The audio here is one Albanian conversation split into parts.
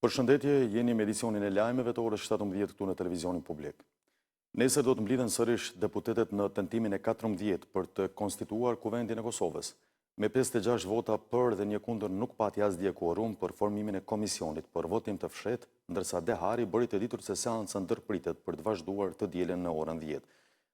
Përshëndetje, jeni me edicionin e lajmeve të orës 17 këtu në televizionin publik. Nesër do të mblidhen sërish deputetët në tentimin e 14 për të konstituuar Kuvendin e Kosovës. Me 56 vota për dhe një kundër nuk pati as dje kuorum për formimin e komisionit për votim të fshehtë, ndërsa Dehari bëri të ditur se seanca ndërpritet për të vazhduar të dielën në orën 10.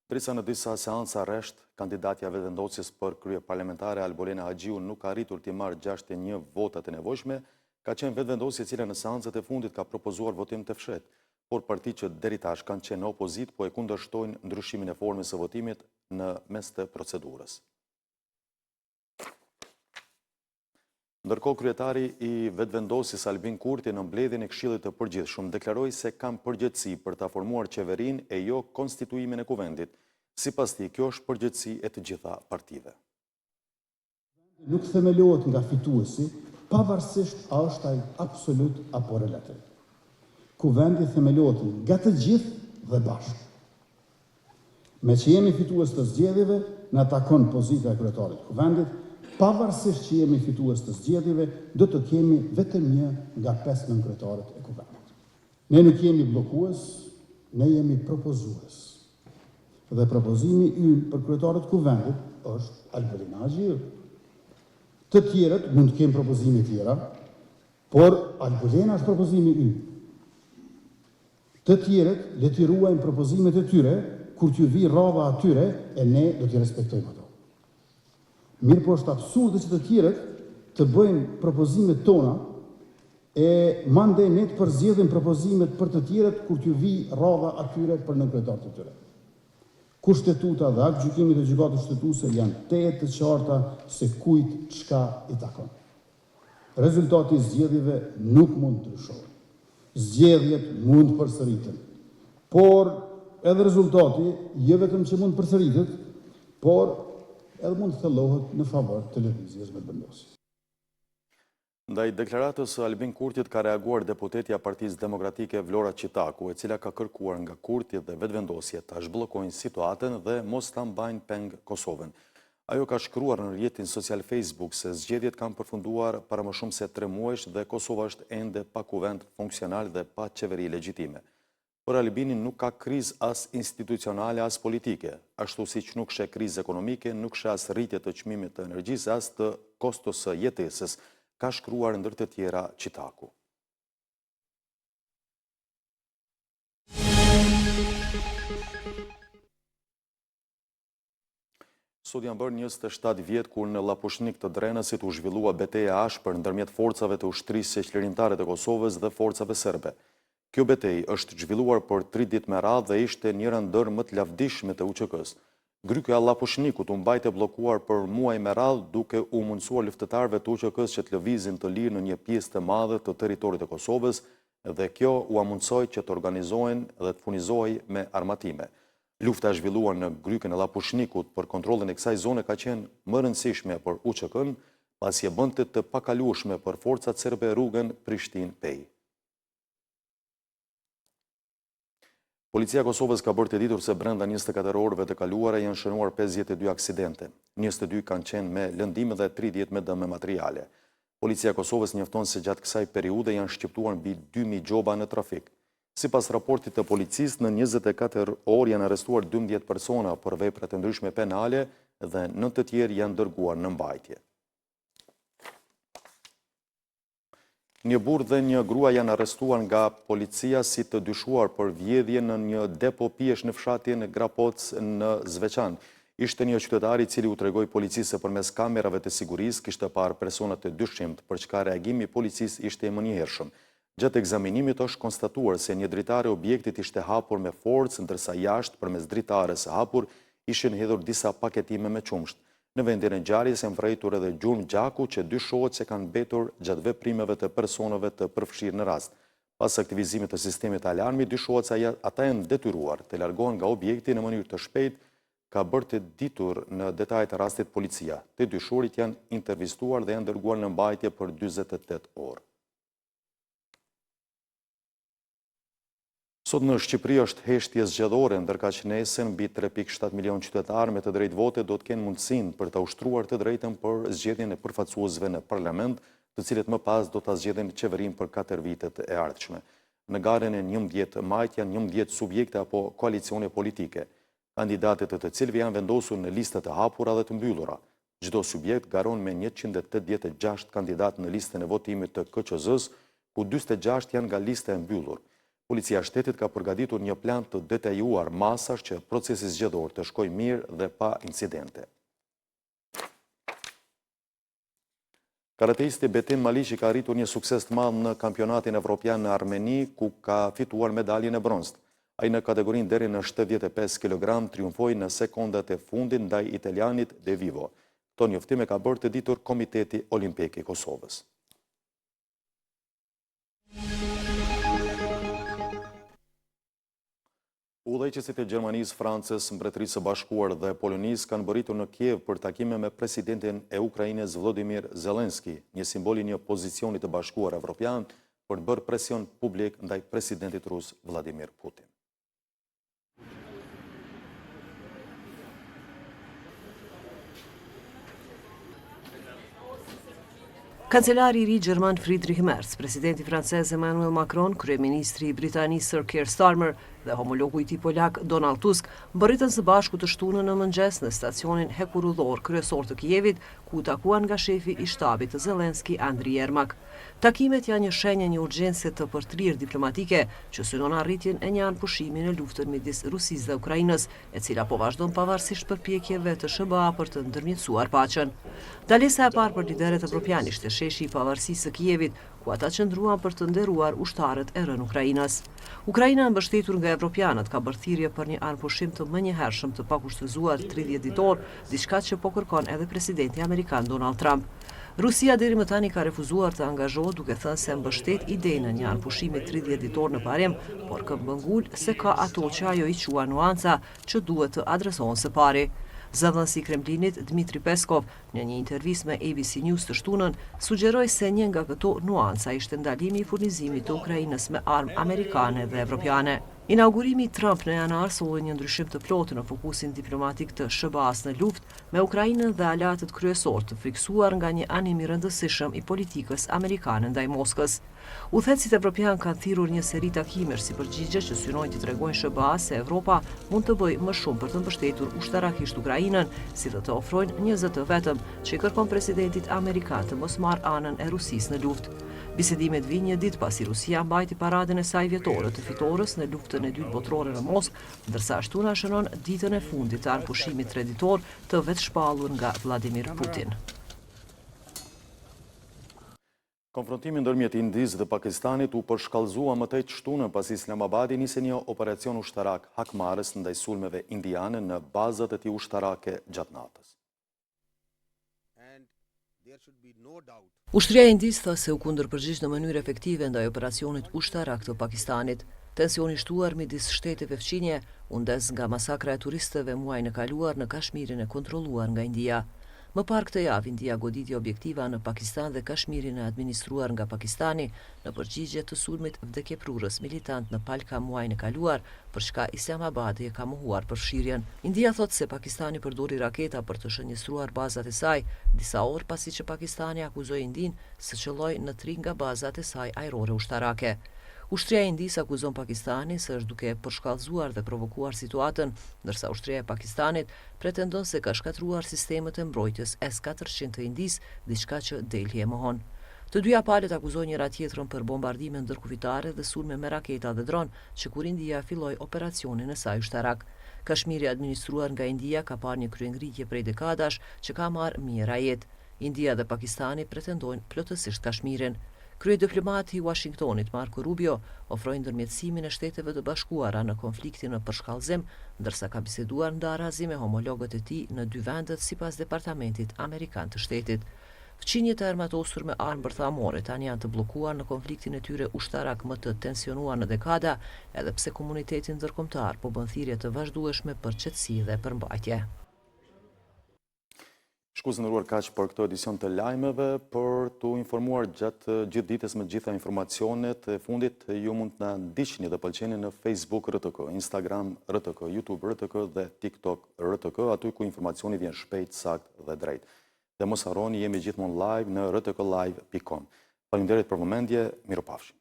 Derisa në disa seanca rresht, kandidatja e Vetëvendosjes për kryeparlamentare Albulena Haxhiu nuk ka arritur t'i marrë 61 votat e nevojshme, ka qenë Vetëvendosje e cila në seancat e fundit ka propozuar votim të fshehtë, por partitë që deri tash kanë qenë në opozitë po e kundërshtojnë ndryshimin e formës së votimit në mes të procedurës. Ndërkohë kryetari i Vetëvendosjes Albin Kurti në mbledhjen e Këshillit të Përgjithshëm deklaroi se kanë përgjegjësi për ta formuar qeverinë e jo konstituimin e Kuvendit. Sipas tij, kjo është përgjegjësi e të gjitha partive. Nuk themelohet nga fituesi, pavarësisht a është ai absolut apo relativ. Kuvendi themelohet nga të gjithë dhe bashkë. Meqë jemi fitues të zgjedhjeve, na takon pozita e kryetarit të Kuvendit, pavarësisht që jemi fitues të zgjedhjeve, do të kemi vetëm një nga pesë nënkryetarët e Kuvendit. Ne nuk jemi bllokues, ne jemi propozues. Dhe propozimi ynë për kryetare të Kuvendit është Albulena Haxhiu. Të tjerët mund të kenë propozime tjera, por Albulena është propozimi ynë. Të tjerët le t'i ruajnë propozimet e tyre kur t'ju vijë radha atyre e ne do t'i respektojmë ato. Mirëpo është absurde që të tjerët të bëjnë propozimet tona e mandej ne të përzgjedhim propozimet për të tjerët kur t'ju vijë radha atyre për nënkryetarët e tyre. Kushtetuta dhe aktgjykimet e Gjykatës Kushtetuese janë tejet të qarta se kujt çka i takon. Rezultati i zgjedhjeve nuk mund të ndryshohet. Zgjedhjet mund të përsëriten. Por edhe rezultati jo vetëm që mund të përsëritet, por edhe mund të thellohet në favor të Lëvizjes Vetëvendosje. Ndaj deklaratës së Albin Kurtit ka reaguar deputetja e Partisë Demokratike Vlora Çitaku, e cila ka kërkuar nga Kurti dhe Vetëvendosje ta zhbllokojnë situatën dhe mos ta mbajnë peng Kosovën. Ajo ka shkruar në rrjetin social Facebook se zgjedhjet kanë përfunduar para më shumë se tre muajsh dhe Kosova është ende pa kuvend funksional dhe pa qeveri legjitime. Për Albinin nuk ka krizë as institucionale as politike, ashtu siç nuk sheh krizë ekonomike, nuk sheh as rritje të çmimit të energjisë as të kostos së jetesës, ka shkruar ndër të tjera Çitaku. Sot janë bërë 27 vjet kur në Llapushnik të Drenasit u zhvillua betejë e ashpër ndërmjet forcave të Ushtrisë Çlirimtare të Kosovës dhe forcave serbe. Kjo betejë është zhvilluar për tri ditë me radhë dhe ishte njëra ndër më të lavdishmet e UÇK-së. Gryka e Llapushnikut u mbajt e bllokuar për muaj me radhë duke u mundësuar luftëtarëve të UÇK-së që të lëvizin të lirë në një pjesë të madhe të territorit të Kosovës dhe kjo ua mundësoi që të organizohen dhe të furnizohej me armatime. Lufta e zhvilluar në Grykën e Llapushnikut për kontrollin e kësaj zone ka qenë më e rëndësishmja për UÇK-në, pasi e bënte të pakalueshme për forcat serbe rrugën Prishtinë-Pejë. Policia e Kosovës ka bërë të ditur se brenda 24 orëve të kaluara janë shënuar 52 aksidente. 22 kanë qenë me lëndime dhe 30 me dëme materiale. Policia e Kosovës njofton se gjatë kësaj periudhe janë shqiptuar mbi 2000 gjoba në trafik. Sipas raportit të policisë, në 24 orë janë arrestuar 12 persona për vepra të ndryshme penale dhe 9 të tjerë janë dërguar në mbajtje. Një burrë dhe një grua janë arrestuar nga policia si të dyshuar për vjedhje në një depo pijesh në fshatin Grapoc në Zveçan. Ishte një qytetar i cili u tregoi policisë se përmes kamerave të sigurisë kishte parë persona të dyshimtë, për çka reagimi i policisë ishte i menjëhershëm. Gjatë ekzaminimit është konstatuar se një dritare e objektit ishte hapur me forcë, ndërsa jashtë, përmes dritares së hapur, ishin hedhur disa paketime me qumësht. Në vendin e ngjarjes janë vërejtur edhe gjurmë gjaku që dyshohet se kanë mbetur gjatë veprimeve të personave të përfshirë në rast. Pas aktivizimit të sistemit të alarmit, dyshohet se ata janë detyruar të largohen nga objekti në mënyrë të shpejtë, ka bërë të ditur në detajet e rastit policia. Të dyshuarit janë intervistuar dhe janë dërguar në mbajtje për 48 orë. Sot në Shqipëri është heshtje zgjedhore, ndërkaq nesër mbi 3.7 milion qytetarë me të drejtë vote do të kenë mundësinë për ta ushtruar të drejtën për zgjedhjen e përfaqësuesve në parlament, të cilët më pas do ta zgjedhin qeverinë për katër vitet e ardhshme. Në garën e 11 majit janë 11 subjekte apo koalicione politike, kandidatët e të cilëve janë vendosur në lista të hapura dhe të mbyllura. Çdo subjekt garon me 186 kandidatë në listën e votimit të KQZ-së, ku 46 janë nga lista e mbyllur. Policia e Shtetit ka përgatitur një plan të detajuar masash që procesi zgjedhor të shkojë mirë dhe pa incidente. Karateisti Betim Maliqi ka arritur një sukses të madh në Kampionatin Evropian në Armeni, ku ka fituar medaljen e bronztë. Ai në kategorinë deri në 75 kg triumfoi në sekondat e fundit ndaj italianit De Vivo. Këtë njoftim e ka bërë të ditur Komiteti Olimpik i Kosovës. Udhëheqësit e Gjermanisë, Francës, Mbretërisë së Bashkuar dhe Polonisë kanë mbërritur në Kiev për takime me presidentin e Ukrainës Volodymyr Zelensky, një simbol i një pozicioni të bashkuar evropian për të bërë presion publik ndaj presidentit rus Vladimir Putin. Kancelari i ri gjerman Friedrich Merz, presidenti francez Emmanuel Macron, kryeministri i Britanisë Sir Keir Starmer dhe homologu i tij polak Donald Tusk mbërritën së bashku të shtunën në mëngjes në stacionin hekurudhor kryesor të Kievit, ku u takuan nga shefi i shtabit të Zelensky Andriy Yermak. Takimet janë një shenjë e një urgjence të përtrirë diplomatike që synon arritjen e një armëpushimi në luftën midis Rusisë dhe Ukrainës, e cila po vazhdon pavarësisht përpjekjeve të SHBA për të ndërmjetësuar paqen. Ndalesa e parë për liderët evropianë ishte sheshi i pavarësisë së Kievit, ku ata qëndruan për të nderuar ushtarët e rënë ukrainas. Ukraina e mbështetur nga evropianët ka bërë thirrje për një armëpushim të menjëhershëm të pakushtëzuar 30 ditor, diçka që po kërkon edhe presidenti amerikan Donald Trump. Rusia deri më tani ka refuzuar të angazhohet duke thënë se mbështet idenë e një armëpushimi 30 ditor në parim, por këmbëngul se ka ato që ajo i quan nuanca që duhet të adresohen së pari. Zëdhënësi i Kremlinit, Dmitry Peskov, në një intervistë me ABC News të shtunën, sugjeroi se një nga këto nuanca ishte ndalimi i furnizimit të Ukrainës me armë amerikane dhe evropiane. Inaugurimi i Trump në janar solli një ndryshim të plotë në fokusin diplomatik të SHBA-s në luftë me Ukrainën dhe aleatët kryesorë të frikësuar nga një anim i rëndësishëm i politikës amerikane ndaj Moskës. Udhëheqësit evropianë kanë thirrur një seri takimesh si përgjigje që synojnë t'i tregojnë SHBA-së se Evropa mund të bëjë më shumë për të mbështetur ushtarakisht Ukrainën, si dhe të ofrojnë një zë të vetëm që i kërkon presidentit amerikan të mos marrë anën e Rusisë në luftë. Bisedimet vijnë një ditë pasi Rusia mbajti paradën e saj vjetore të fitores në Luftën e Dytë Botërore në Moskë, ndërsa e shtuna shënon ditën e fundit të armëpushimit treditor të vetëshpallur nga Vladimir Putin. Konfrontimi ndërmjet Indisë dhe Pakistanit u përshkallëzua më tej të shtunën pasi Islamabadi nisi një operacion ushtarak hakmarrës ndaj sulmeve indiane në bazat e tij ushtarake gjatë natës. Ushtria e Indisë tha se u kundërpërgjigj në mënyrë efektive ndaj operacionit ushtarak të Pakistanit. Tensioni i shtuar midis shteteve fqinje u ndez nga masakra e turistëve muajin e kaluar në Kashmirin e kontrolluar nga India. Më parë këtë javë, India goditi objektiva në Pakistan dhe Kashmirin e administruar nga Pakistani në përgjigje të sulmit vdekjeprurës militant në Pahalgam muajin e kaluar, për çka Islamabadi e ka mohuar përfshirjen. India thotë se Pakistani përdori raketa për të shënjestruar bazat e saj, disa orë pasi që Pakistani akuzoi Indinë se qëlloi në tri nga bazat e saj ajrore ushtarake. Ushtria e Indisë akuzon Pakistanin se është duke përshkallëzuar dhe provokuar situatën, ndërsa ushtria e Pakistanit pretendon se ka shkatërruar sistemet e mbrojtjes S-400 të Indisë, diçka që Delhi e mohon. Të dyja palët akuzojnë njëra-tjetrën për bombardime ndërkufitare dhe sulme me raketa dhe dron, që kur India filloi operacionin e saj ushtarak. Kashmiri i administruar nga India ka parë një kryengritje prej dekadash që ka marrë mijëra jetë. India dhe Pakistani pretendojnë plotësisht Kashmirin. Kryediplomati i Uashingtonit, Marco Rubio, ofroi ndërmjetësimin e Shteteve të Bashkuara në konfliktin në përshkallëzim, ndërsa ka biseduar ndarazi me homologët e tij në dy vendet sipas Departamentit Amerikan të Shtetit. Fqinjët e armatosur me armë bërthamore tani janë të bllokuar në konfliktin e tyre ushtarak më të tensionuar në dekada, edhe pse komuniteti ndërkombëtar po bën thirrje të vazhdueshme për qetësi dhe përmbajtje. Shikues të nderuar kaq për këtë edicion të lajmeve, për t'u informuar gjatë gjithë ditës me gjitha informacionet e fundit, ju mund të na ndiqni dhe pëlqeni në Facebook RTK, Instagram RTK, YouTube RTK dhe TikTok RTK, aty ku informacioni vjen shpejt, saktë dhe drejt. Dhe mos harroni, jemi gjithmonë live në rtklive.com. Faleminderit për vëmendje, mirupafshim.